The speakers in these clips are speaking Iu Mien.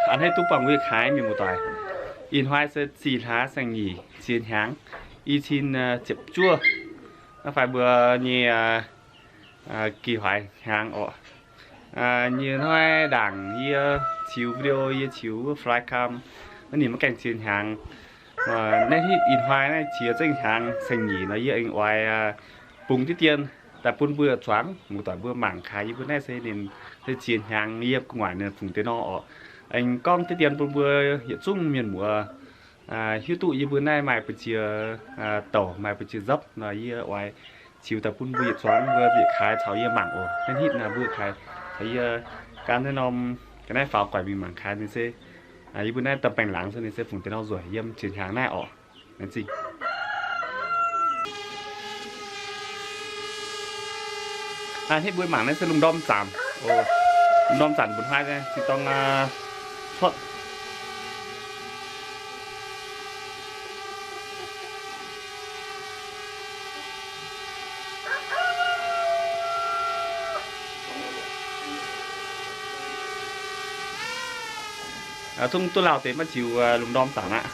A'hneiv duqv buangh wuov kaaix mienh muoz-doic. Ih hnoi se zih hlaax saeng-nyeic ziex hnyangx, i cin ziepc juov. Naaiv fai mbuo nyei gih hoic hnyangx orqc. Nyei hnoi ndaangc yie qiux video, yie qiux wuov flycam, naaiv ninh maiv gaengh ziex hnyangx. Naaiv hitv ih hnoi naaiv qiex zengv hnyangx saeng-nyeic nor, yie aengx oix bungx diqv dien daaih bun mbuo zuangx muoz-doic mbuo mangc kaaix. Yie mbuo naaiv se ninh se ziex hnyangx yiem gu'nguaaic ninh fungx deix nor orqc. Aengx gorngv diqv dien bun mbuo yietc zungv mienh muoz hiuv duqv yie mbuo naaiv maaih ba'ziex douc, maaih ba'ziex nzopv nor, yie oix qiux daaih bun mbuo yietc zuangx mbuo yietc kaaix caux yie mangc oc. Naaiv hitv naaiv mbuo kaaix caux yie gan naaiv norm ga'naaiv faaux guaix mingh mangc kaaix ninh se yie mbuo naaiv Domh Baengh Laangz se ninh se fungx deix nor nzueic yiem ziex hnyangx naaiv orqc. Laengz zingh. Hitv mbuo mangc naaiv se lungh ndorm zanc. Lungh ndorm zanc mba'hnoi zingh dorng cuotv. Zungv duqv lauh deix maiv ziux lungh ndorm zanc aqv.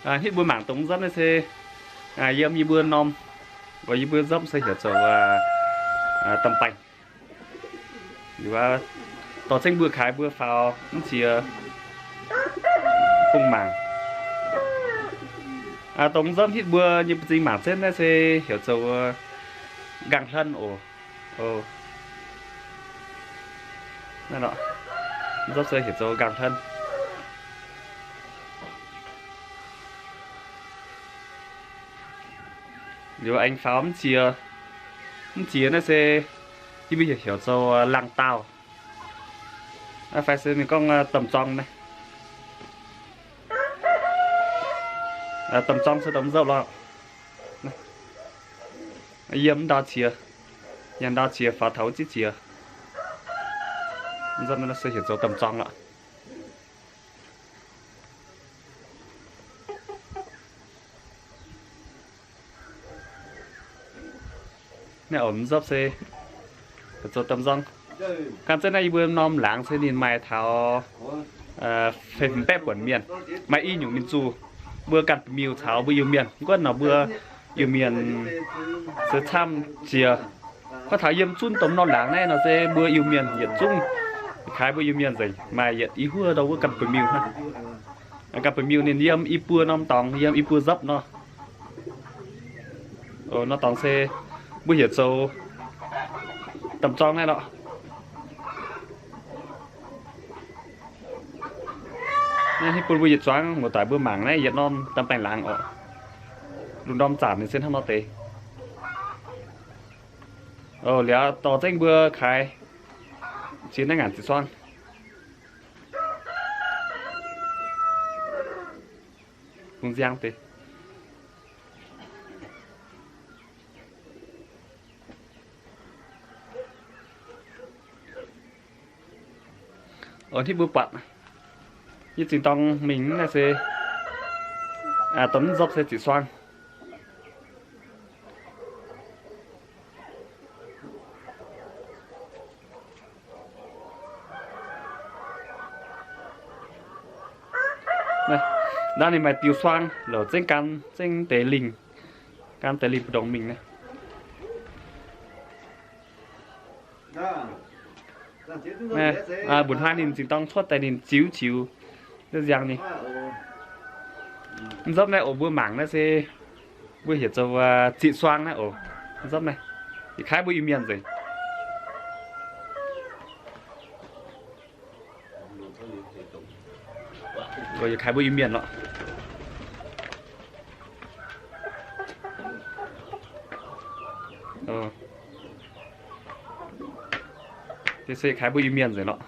Hitv mbuo mangc dongh nzopv naaiv se yiem yie mbuo norm, yie mbuo nzopv se heuc zoux Domh Baengh. Dorh zengv mbuo kaaix mbuo faaux mv ziex bung mangc. Dongh nzopv hitv mbuo nyei buoz-zing mangc zenv naaiv se heuc zoux nqaang hlen oc. Nzopv se heuc zoux nqaang hlen. Liuz aengx faaux mv ziex, mv ziex naaiv se yie mbuo heuc zoux laangh daauh. Fai se ninh gorngv domh zorng naaiv. Domh zorng se domh nzopv lorqc. Yiem ndau ziex, yiem ndau ziex faaux taux ziex ziex. Nzopv naaiv se heuc zoux domh zorng lorqc. Naaiv oc, nzopv se zoux domh nzorng. Gan zengv naaiv yie mbuo norm laangz se ninh maaih taux feix baeqv buonc mienh, maaih i nyungc mienh zuqc mbuo ganh ba'miuh caux mbuo Iu-Mienh. Mv gunv nor mbuo Iu-Mienh se camv jiex. Koi taux yiem zunv domh norm laangz naaiv nor se mbuo Iu-Mienh yietc zungv, kaaix mbuo Iu-Mienh nzengc, maaih yietc i huov ndau wuov ganh ba'miuh hnangv. Ganh ba'miuh ninh yiem i buo norm dorngx, yiem i buo nzopv nor. Norm dorngx se mbuo heuc zoux domh zorng naaiv lorqc. Naaiv hitv bun mbuo yietc zuangx muoz-doic mbuo mangc naaiv yietc norm domh baengh laangz oc. Lungh ndorm zanc ninh se hnangv nor deix. Liuz dorh zengv mbuo kaaix ziex naaiv ngaanc ziex suang. Bung nziang deix. Hitv mbuo buatc, yie zingh dorng mingh naaiv se, dorh mv nzopv se ziex suang. Naaiv ninh maaih diuh suang louc zengv gan zengv deix lingh, gan deix lingh mbu'ndongx mingh naaiv. Mba'hnoi ninh zingh dorng cuotv daaih ninh ziux ziux, nziang ninh. Nzopv naaiv oc, mbuo mangc naaiv se mbuo heuc zoux ziex suang naaiv oc. Nzopv naaiv yietc kaaix mbuo Iu-Mienh nzengc. Yietc kaaix mbuo Iu-Mienh lorqc. Deix se yietc kaaix mbuo Iu-Mienh nzengc lorqc.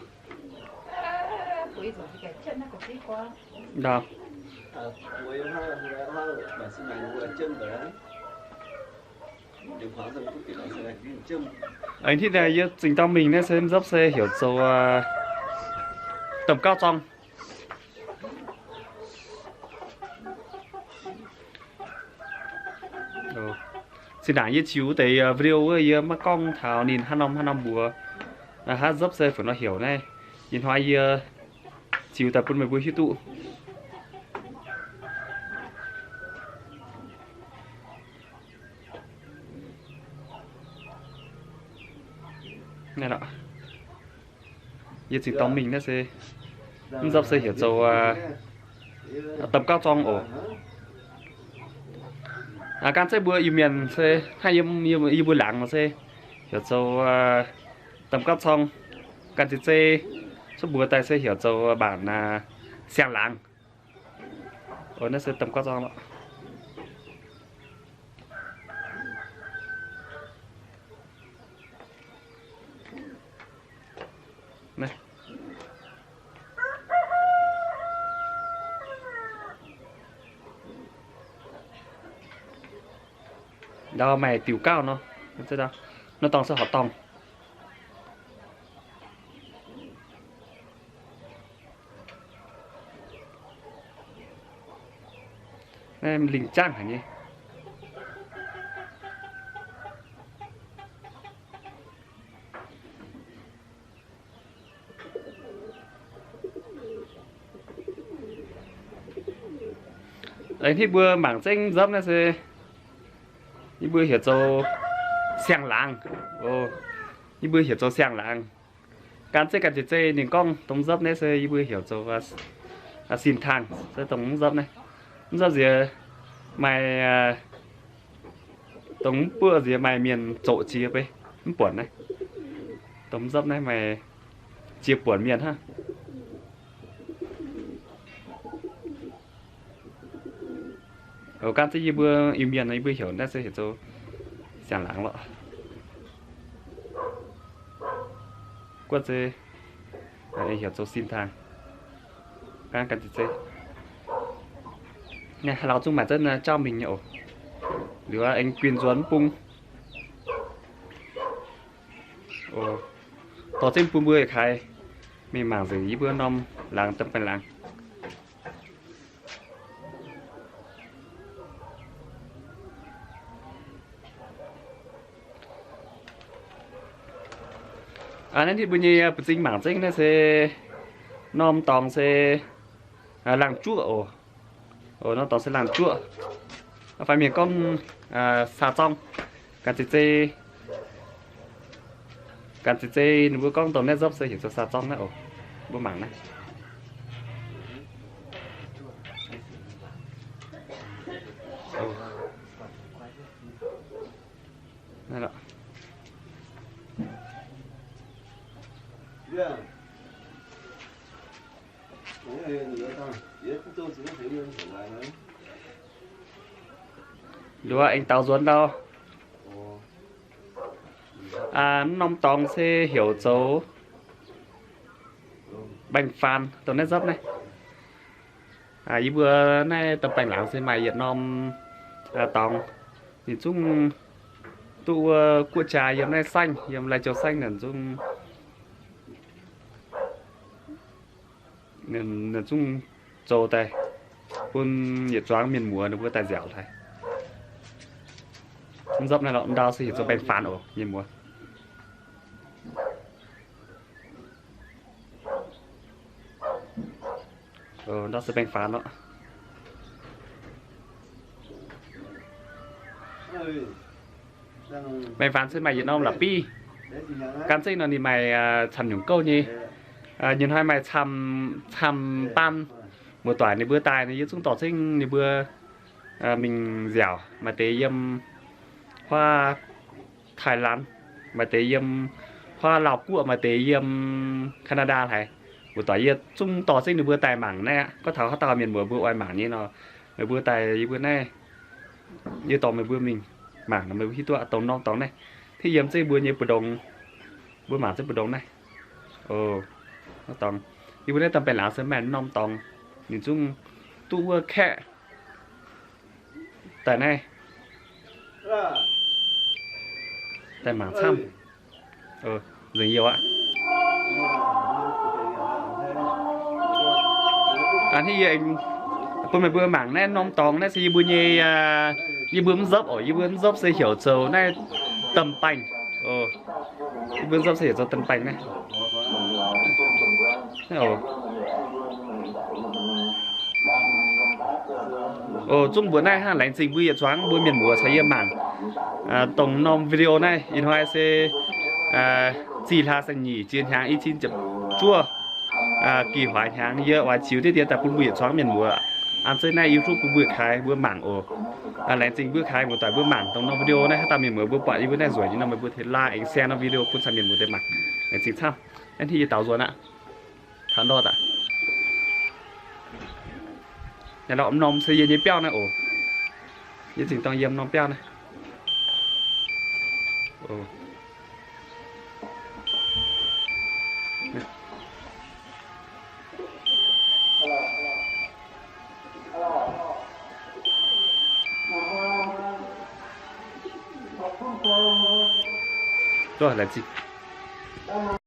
Aengx hitv naaiv yie zingh dorng mingh naaiv se nzopv se heuc zoux domh gauv zorng. Zinh ndaangc yie ziux deix video wuov, yie maiv gorngv taux ninh haaix norm haaix norm mbuox, haaix nzopv se fu'nor heuc naaiv. Ih hnoi yie ziux daaih bun meih mbuo hiuv duqv. Yie zingh dorngx mingh naaiv se, mv nzopv se heuc zoux Domh Gauv Zorng oc. Gan zeiv mbuo Iu-Mienh se hnangv yie mbuo laangz se heuc zoux Domh Gauv Zorng. Gan zeiv zeiv cuotv mbuox daaih se heuc zoux mbaanc Siang-Laangz. Naaiv se Domh Gauv Zorng lorqc. Ndau maaih diuc gauh nor, nor dorngx se horqc dorngh. Naaiv lingh jangv haic nyei. Aengx hitv mbuo mangc zengv nzopv naaiv se, yie mbuo heuc zoux siang-laangz. Yie mbuo heuc zoux siang-laangz. Gan zeiv gan zeiv zeiv ninh gorngv dongh nzopv naaiv se yie mbuo heuc zoux sin-taangh, se dongh nzopv naaiv. Nzopv nziex maaih, dongh mv buoqv nziex maaih mienh zoqc jiex beiv mv buonc naaiv. Dongh nzopv naaiv maaih jiex buonc mienh hnangv. Gan zeiv yie mbuo Iu-Mienh yie mbuo heuc naaiv se heuc zoux siang-laangz lorqc. Guoqv zeiv heuc zoux sin-taangh. Gan zeiv zeiv. Naaiv haaix lauh zungv maaih zunv jauv mingh nyei oc. Liuz aengx guin nzuonx mv bung. Dorh zengv bun mbuo yietc kaaix mingh mangc nzengc yie mbuo norm laangz, domh baengh laangz. Naaiv hitv mbuo nyei ba'zing mangc zengv naaiv se norm dorngx se laangh juoqv oc. Norm dorngx se laangh juoqv. Fai mienh gorngv saa zorng. Gan zeiv zeiv, gan zeiv zeiv ninh mbuo gorngv dongh naaiv nzopv se heuc zoux saa zorng naaiv oc. Mbuo mangc naaiv. Liuz aengx daaux nzuonx ndau. Norm dorngx se heuc zoux baengh faan, dongh naaiv nzopv naaiv. Yie mbuo naaiv domh baengh laangz se maaih yietc norm dorngx, ninh zungv duqv wuov guoqv jaa yiem naaiv saengv, yiem Lai Châu saengv naaic zungv, ninh zungv zoux daaih bun yietc zuangx mienh muoz ninh mbuo daaih nziaauc haic. Nzopv naaiv lorqc, ndau se heuc zoux baengh faan oc, mienh muoz. Ndau se baengh faan lorqc. Baengh faan se maaih yietc norm la'bieiv. Gan zengv nor ninh maaih camv nyungc gouv nyei. Nyungc hnoi maaih camv, camv baan muoz-doic ninh mbuo daaih nor, yie zungv dorh zengv ninh mbuo mingh nziaauc. Maaih deix yiem huaav Thailand, maaih deix yiem huaav Laauh Guoqv, maaih deix yiem Canada haic. Muoz-doic yie zungv dorh zengv ninh mbuo daaih mangc naaiv aqv. Gorngv taux haaix dauh mienh muoz mbuo oix mangc nyei nor, meih mbuo daaih yie mbuo naaiv, yie dorh meih mbuo mingh mangc nor meih mbuo hiuv duqv dongh norm dorngx naaiv. Hitv yiem zengv mbuo nyei mbu'ndongx, mbuo mangc zengv mbu'ndongx naaiv. Dorngx, yie mbuo naaiv domh baengh laangz se maaih norm dorngx, ninh zungv duqv wuov kaeqv daaih naaiv, daaih mangc camv. Nzengc youh aqv. Hnangv yie aengx Bun meih mbuo mangc naaiv norm dorngx naaiv se yie mbuo nyei, yie mbuo mv nzopv oc, yie mbuo mv nzopv se heuc zoux naaiv Da'baengh. Yie mbuo nzopv se heuc zoux Da'baengh naaiv. Oc, zungv mbuoqc naaiv hnangv. Laengz zingh mbuo yietc zuangx mbuo mienh muoz caux yie mangc dongh norm video naaiv. Ih hnoi se zih hlaax saeng-nyeic jiex hnyangx i cin ziepc juov, gih huaax hnyangx. Yie oix ziux diqv dien daaih bun mbuo yietc zuangx mienh muoz an zeiv naaiv YouTube bun mbuo kaaix mbuo mangc oc. Laengz zingh mbuo kaaix muoz-doic mbuo mangc dongh norm video naaiv. Haaix dauh mienh muoz mbuo buatc yie mbuo naaiv nzueic nyei nor, meih mbuo tengx like and share norm video bun caux mienh muoz deix mangc. Laengz zingh camv. Naaiv hnangv yie daaux nzuonx aqv. Taux ndortv aqv. Naaiv lorqc, norm se yie nyei biauv naaiv oc. Yie zingh dorng yiem norm biauv naaiv. Laengz zingh.